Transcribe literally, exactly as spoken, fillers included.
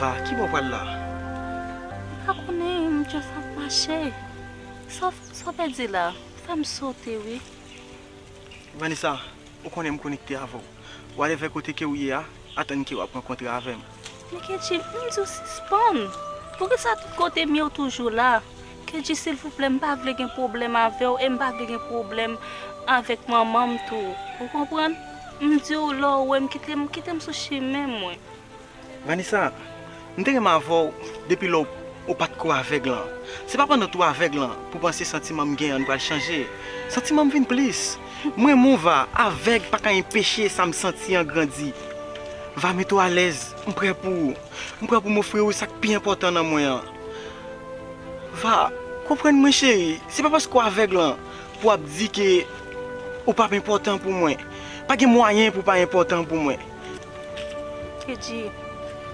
Ah, ki bò w pral la? M pa konnen, m just ap mache. Sa w, sa w pèdi la? Fè m sote, wi. Vanessa, ou konnen m konekte avè w. Whatever kote ke w ye a, atann ke w ap rankontre avè m. Men Kedji, m di w sispann. Poukisa tout kote m ye w toujou la? Kedji, silvouplè, m pa vle gen pwoblèm avè w e m pa vle gen pwoblèm avèk manman m tou. Ou konprann? M di w lè w wè m, kite m, kite m sou chimen mwen. Vanessa, m te renmen avè w depi lè w, ou pa t ko avèg lan. Se pa pandan tou avèg lan pou panse santiman m gen an pral chanje. Santiman m vin plis. M renmen w, Va, avèg pa ka enpeche sa m santi an grandi. Va, mete w alèz, m prè pou ou. M prè pou m ofri w sa k pi enpòtan nan mwen an. Va, konprann mwen cheri, se pa paske w avèg lan pou w ap di ke ou p ap enpòtan pou mwen. Pa gen mwayen pou w pa enpòtan pou mwen. Kedji,